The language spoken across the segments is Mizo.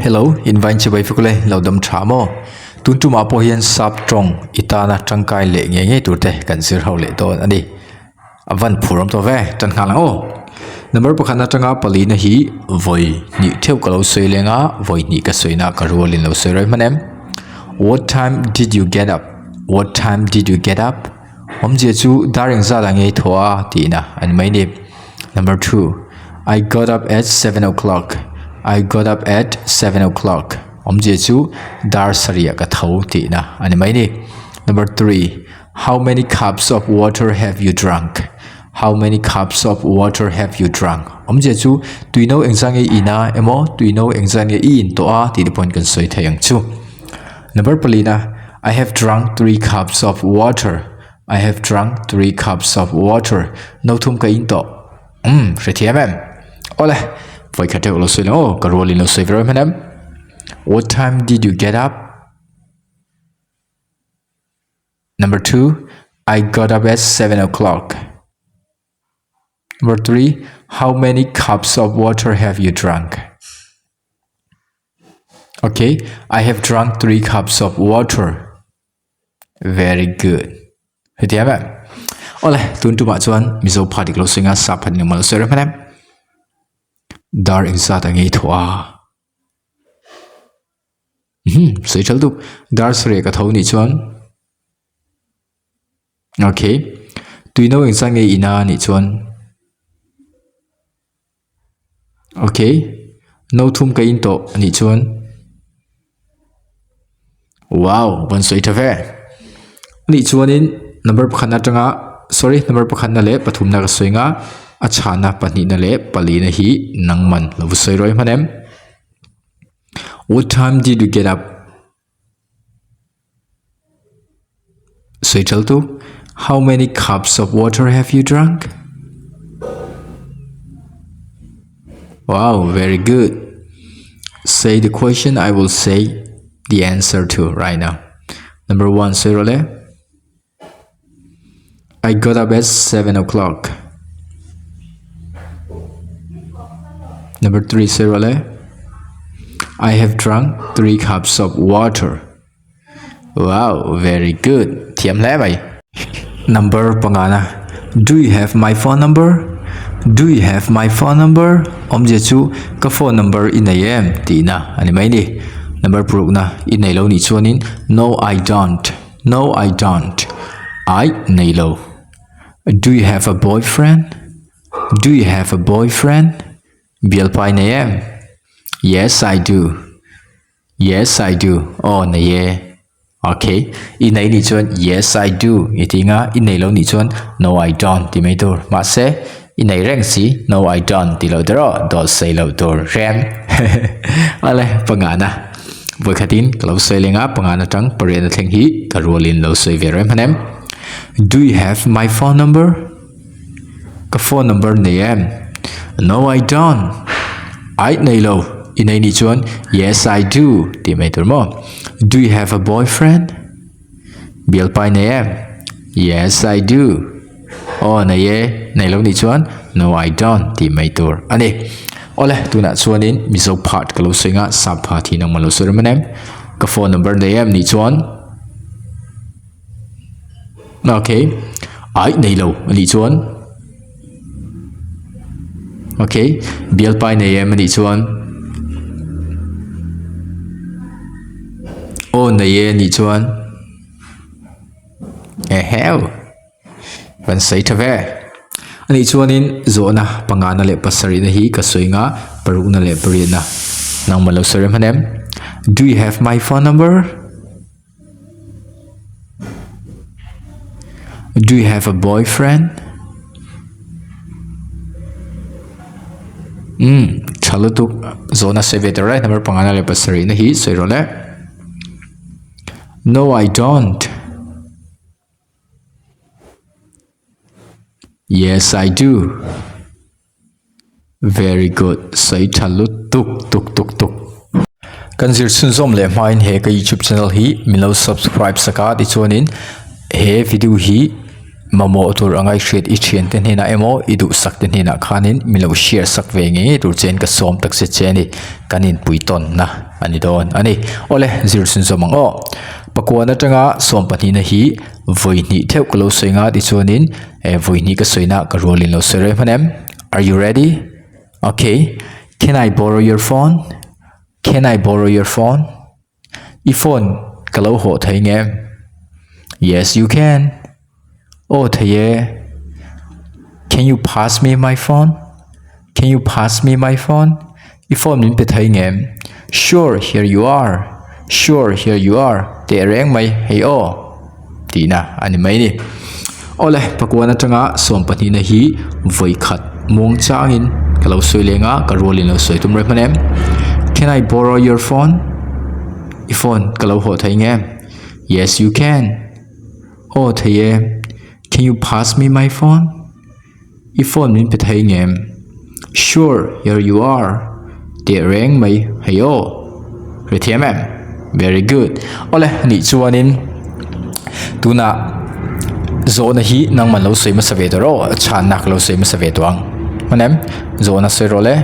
Hello, in vain chibai fekule lo dam tha maw? Tun tumah pawh hian sap tawng i tana tangkai leh ngei ngei tur te kan zir ho leh dawn a ni. A van phur awm tawh ve, tan nghal ang aw. Number pakhat atanga palina hi vawi hnih theuh ka lo sawi leng a, vawi hnih ka sawi na ka rualin lo sawi reng hman em. What time did you get up? What time did you get up? Awmzia chu dar engzat ah ngei thaw a tihna a ni mai ni. Number 2 I got up at 7 o'clock. I got up at 7 o'clock. Awmzia chu dar sarih ah ka tho tihna a ni mai ni. Number 3 How many cups of water have you drunk? How many cups of water have you drunk? Awmzia chu tui no engzah nge i in a emaw tui no engzah nge i in tawh a tih te pawhin kan sawi thei ang chu. Number palina I have drunk 3 cups of water. I have drunk 3 cups of water. No thum ka in tawh. Um, hrethiam em? Awle, vawikhat deuh lo sawi lang aw, ka rualin lo sawi ve reuh hman em? What time did you get up? Number 2, I got up at 7 o'clock. Number 3, how many cups of water have you drunk? Okay, I have drunk 3 cups of water. Very good. Hetiang em? Ole, tun tumah chuan Mizo pha dik lo swinga sa phat ni mal sawi rem hman em? Dar engzat a ngei thaw a. Hmm, sawi thal tuk. Dar sarih ka tho nih chuan. Okay. Tui no engzat nge ina nih chuan. Okay. No thum ka in tawh anih chuan. Wow, van sawi tha ve. Anih chuanin number pakhat atanga sorry number pakhat na leh pathum na ka sawi nga a chhana pahnih na leh pali na hi nangman lo va sawi rawih hman em. What time did you get up? Sawi thal tu. How many cups of water have you drunk? Wow, very good. Say the question, I will say the answer to right now. Number 1, sawi rawh le. I got up at 7 o'clock. Number 3, sawi rawh le. I have drunk 3 cups of water. Wow, very good. Thiam hle mai. Number pangana. Do you have my phone number? Do you have my phone number? Awmzia chu ka phone number i nei em tihna a ni mai ni. Number parukna i nei lo nih chuanin no I don't. No I don't. I nei lo. Do you have a boyfriend? Do you have a boyfriend? Bialpa i nei em? Yes I do. Yes I do. Aw nei e. Okay. I nei nih chuan yes I do i ti nga, i nei lo nih chuan no I don't ti mai tur. Mahse i nei reng si no I don't ti lo der aw, dawt sei loh tur reng. Ale pangana. Vawikhatin ka lo sawi leng a, pangana tang pariat a thleng hi ka rualin lo sawi ve reng hman em. Do you have my phone number? Ka phone number nei em? No I don't. Aih nei lo. I nei nih chuan yes I do tih mai tur maw? Do you have a boyfriend? Bialpa i nei em? Yes I do. Aw nei e, nei lo nih chuan no I don't tih mai tur a ni. Awle tunah chuanin Mizo part ka lo sawi nga sap part hi nangmah lo sawi rem em? Ka phone number nei em nih chuan Okay aih nei lo a nih chuan okay bialpai nei em a nih chuan aw nei e a nih chuan eheu kan sawi tha ve a nih chuanin zawhna pangana leh pasarihna hi ka sawi nga parukna leh pariatna nangmah lo sawi rem hman em do you have my phone number? Do you have a boyfriend? Um, tha lutuk zawhna sawi ve tur e, number pangana leh pasarih na hi sawi rawh le. No, I don't. Yes, I do. Very good sawi tha lutuk tuk tuk tuk. Kan zir chhunzawm leh hmain he ka youtube channel hi min lo subscribe sak a tichuanin he video hi. Mamawh tur anga i hriat i thiante hnenah emaw i duhsak te hnenah khanin min lo share sak ve ngei ngei tur chein ka sawm tak che che a ni. Kan inpui tawnna a ni dawn a ni. Awle, zir chhunzawm ang aw. Pakuan atanga sawm pahnihna hi vawi hnih theuh ka lo sawi nga tichuanin eh vawi hnih ka sawina ka rualin lo sawi reng hman em? Are you ready? Okay. Can I borrow your phone? Can I borrow your phone? I phone ka lo hawh thei nge? Yes you can. Aw thei e. Can you pass me my phone? Can you pass me my phone? I phone min pe thei nge? Sure, here you are. Sure, here you are. Teh reng mai, hei aw. Tihna a ni mai ni. Awle, pakuan atanga sawmpahnihna hi vawi khat muang changin ka lo sawi leng a, ka rualin lo sawi tum reng hman em? Can I borrow your phone? I phone ka lo hawh thei nge? Yes you can. Aw thei e. Can you pass me my phone? I phone min pe thei nge? Sure, here you are. Teh reng mai, hei aw. Hrethiam em? Very good. Awle, nih chuanin tunah zawhna hi nangman lo sawi hmasa ve tawh rawh, chhanna ka lo sawi hmasa ve tawh ang. Hman em? Zawhna sawi rawh le.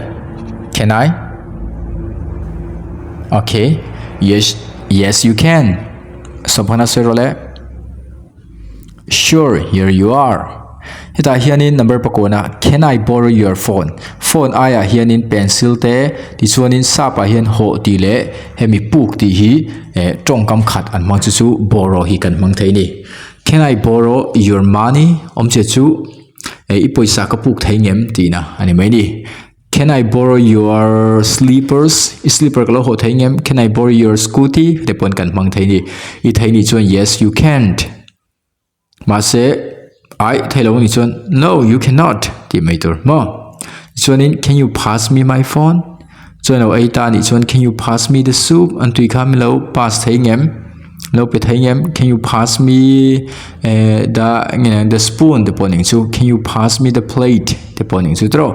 Can I? Okay. Yes, yes you can. Sawmphana sawi rawh le. Sure, here you are. Hetah hianin number pakawna Can I borrow your phone? Phone aiah hianin pencil te tichuanin sap ah hian hawh tih leh hemi puk tih hi eh tawngkam khat an hmang chu chu borrow hi kan hmang thei a ni. Can I borrow your money? Awmzia chu eh i pawisa ka puk thei ngem tihna a ni mai a ni. Can I borrow your slippers? I slipper ka lo hawh thei ngem? Can I borrow your scooty? Te pawn kan hmang thei ni. I thei nih chuan yes you can't. Mahse ai thei lo nih chuan no you cannot tih mai tur maw. Chuanin can you pass me my phone? Chuan lo ei ta nih chuan can you pass me the soup? An tui kha min lo pass thei ngem? Lo pe thei ngem? Can you pass me eh the nge the spoon te pawh ning chu can you pass me the plate te pawh ning chu tawh.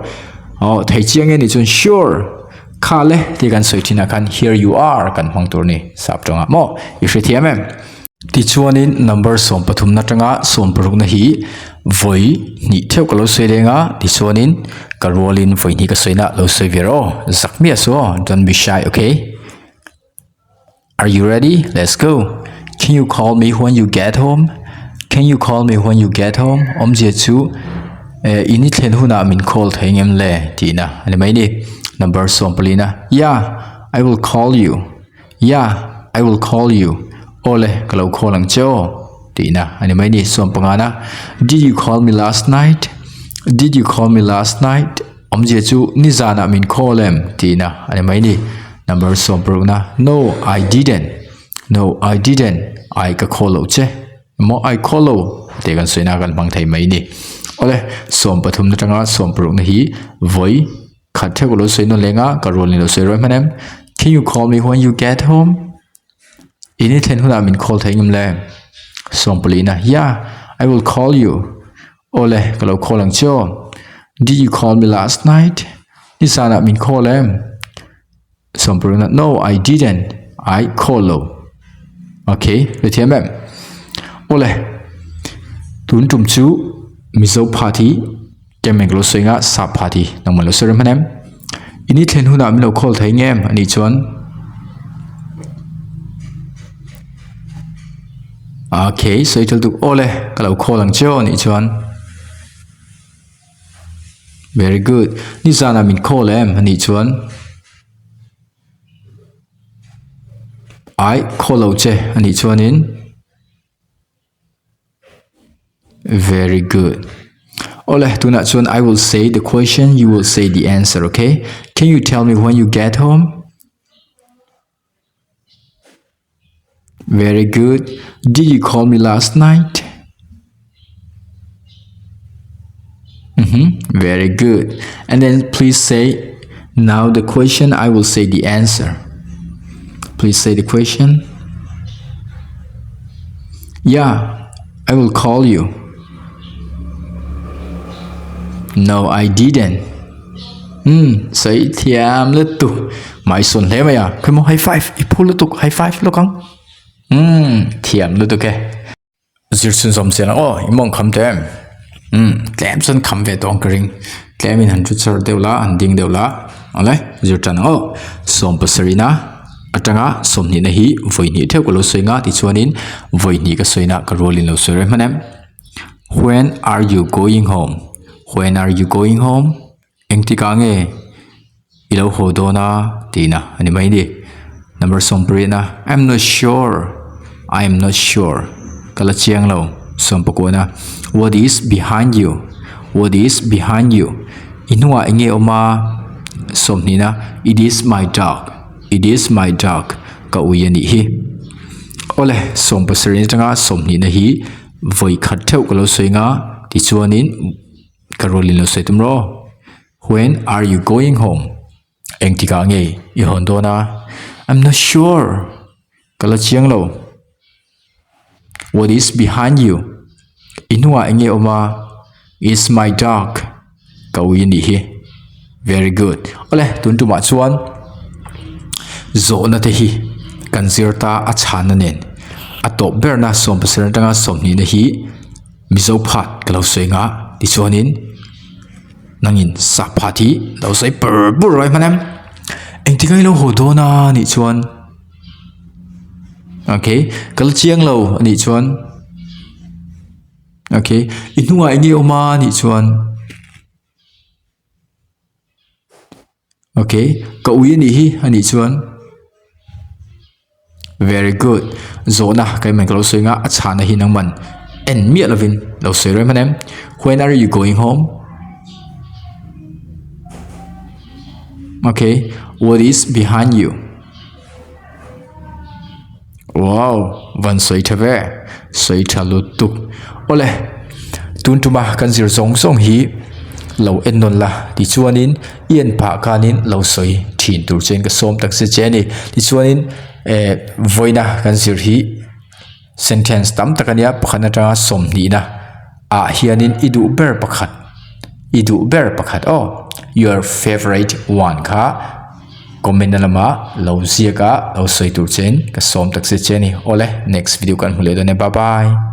Aw thei chiang nge nih chuan sure kha le tih kan sawi thin ah khan here you are kan hmang tur a ni sap tawngah maw i hrethiam em. Tichuanin number 13 na atanga 16 na hi vawi hnih theuh ka lo sawi leng a tichuanin ka rualin vawi hnih ka sawi na lo sawi ve rawh aw zak miah suh aw don't be shy okay. Are you ready? Let's go. Can you call me when you get home? Can you call me when you get home? Awmzia chu eh in i thlen hunah min call thei ngem le tihna a ni mai ni. Number 14 a Yeah, I will call you. Yeah, I will call you. Awle, ka lo call ang che aw tihna a ni mai ni. 15 na Did you call me last night? Did you call me last night? Awmzia chu nizanah min call em tihna a ni mai ni. Number 16na No, I didn't. No, I didn't. I ka call loh che. Emaw I call lo tih kan sawina kan hmang thei mai ni. Awle, 13 atanga 16 na hi vawi khat theuh ka lo sawi nawn leng a, ka rual ni lo sawi ruai hman em. Can you call me when you get home? In i thlen hunah min call thei ngam le. 14 na Yeah, I will call you. Awle, ka lo call ang che aw. Did you call me last night? Nizanah min call em? Sawmpuruna, No, I didn't. I call lo. Okay, le thiam em? Awle, tun tum chu Mizo phat hi kemen ka lo sawi nga, sap phat hi nangman lo sawi rem hman em? In i thlen hunah min lo call thei ngem? Anih chuan Okay, sawi tel tuk awle ka lo call ang che aw anih chuan Very good. Nizanah min call em anih chuan Ai call lo che anih chuanin Very good. Awle tunah chuan I will say the question you will say the answer okay? Can you tell me when you get home? Very good. Did you call me last night? Mm-hmm. Very good. And then please say now the question, I will say the answer. Please say the question. Yeah, I will call you. No, I didn't. Hmm, sawi thiam lutuk. Mai sawn hle mai a. Khawimaw high five, i phu lutuk high five lawk ang. Hmm, thiam lutuk e. Zir chhunzawm chian ang aw i mawng kham teh em umm tlem chuan kham ve tawh ang ka ring tlem in han thu char deuh la han ding deuh la awle zir tan ang aw sawm pasarih na atanga sawmhnih na hi vawi hnih theuh ka lo sawi nga tichuanin vawi hnih ka sawi na ka rual in lo sawi reng hman em when are you going home when are you going home. Engtikah nge i lo haw dawn a tihna a ni mai ni. Number sawmpariatna I am not sure I am not sure ka la chiang lo sawmpakuana What is behind you What is behind you i hnungah eng nge awm a sawmhnihna It is my dog It is my dog ka ui a nih hi. Awle sawmpasarih atanga sawmhnihna hi vawi khat theuh ka lo sawi anga tichuanin. Ka rualin lo sawi tum rawh. When are you going home? Engtikah nge i hawn dawn a? I'm not sure. Ka la chiang lo. What is behind you? I hnungah eng nge awm a? It's my dog. Ka ui a nih hi. Very good. Awle, tun tumah chuan zawhna te hi kan zir ta a chhanna nen a tawp berna sawmpasarih atanga sawmhnihna hi Mizo phat ka lo sawi nga tichuanin nangin sap phat hi lo sawi pur pur rawih hman em engtik a ilo haw dawn a nih chuan okay ka la chiang lo a nih chuan okay i hnungah eng nge awm a nih chuan. Okay, ka ui anih hi anih chuan very good zawhna ka emaw ka lo sawi anga a chhana hi nangman en miah lovin lo sawi reng hman em when are you going home okay what is behind you Wow van sawi tha ve sawi tha lutuk awle tun tuma kan zir zawng zawng hi lo en nawn la tichuanin i en phah khanin lo sawi thin tur chuan ka sawm tak zet che a ni tichuanin eh vawiina kan zir hi sentence tam tak ania pakhat atanga sawmhnihna ah hianin i duh ber pakhat i duh ber pakhat aw your favourite one kha. Comment na lama lo ziak a lo sawi tur che in ka sawm tak zet che a ni. Awle next video kan hmu leh dawn e bye bye.